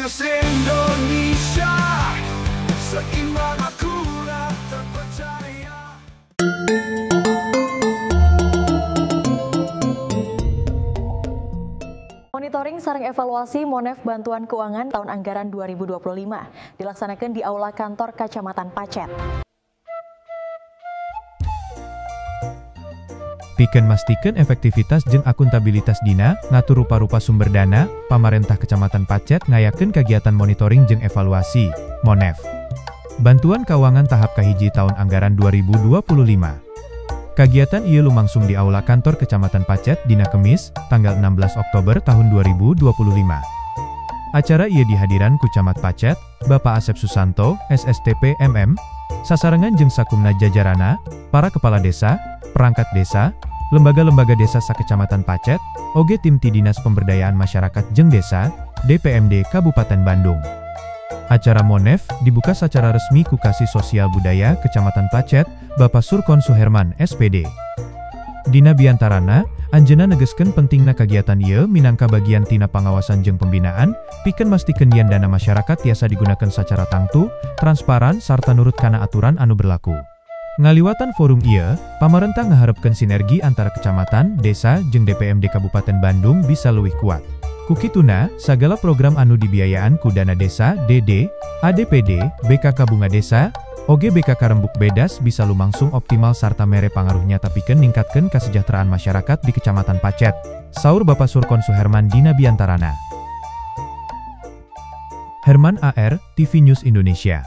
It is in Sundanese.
News Indonesia, seimbang, akurat, terpercaya. Monitoring sareng evaluasi Monev Bantuan Keuangan tahun anggaran 2025 dilaksanakan di Aula Kantor Kecamatan Pacet. Pikeun mastikeun efektivitas jeung akuntabilitas dina ngatur rupa-rupa sumber dana, pamarentah Kecamatan Pacet ngayakeun kegiatan monitoring jeung evaluasi, Monev, Bantuan Keuangan tahap kahiji tahun anggaran 2025. Kagiatan ieu lumangsung di Aula Kantor Kecamatan Pacet dina Kemis, tanggal 16 Oktober tahun 2025. Acara ieu dihadiran ku Camat Pacet, Bapak Asep Susanto, SSTP MM, sasarengan jeung sakumna jajarana, para kepala desa, perangkat desa, lembaga-lembaga desa sakecamatan Pacet, oge tim ti Dinas Pemberdayaan Masyarakat jeung Desa, DPMD Kabupaten Bandung. Acara Monev dibuka secara resmi ku Kasi Sosial Budaya Kecamatan Pacet, Bapak Surkon Suherman, SPD. Dina biantarana, anjeunna negeskeun pentingna kagiatan ieu minangka bagian tina pangawasan jeung pembinaan, pikeun mastikeun yen dana masyarakat tiasa digunakan secara tangtu, transparan, sarta nurut kana aturan anu berlaku. Ngaliwatan forum ieu, pamarentah ngaharepkeun sinergi antara kecamatan, desa, jeung DPMD Kabupaten Bandung bisa leuwih kuat. Kukituna, sagala program anu dibiayaan ku dana desa, DD, ADPD, BKK Bunga Desa, oge BKK Rembuk Bedas bisa lumangsung optimal sarta mere pangaruh nyata pikeun ningkatkeun kesejahteraan masyarakat di Kecamatan Pacet. Saur Bapak Surkon Suherman dina biantarana. Herman AR, TV News Indonesia.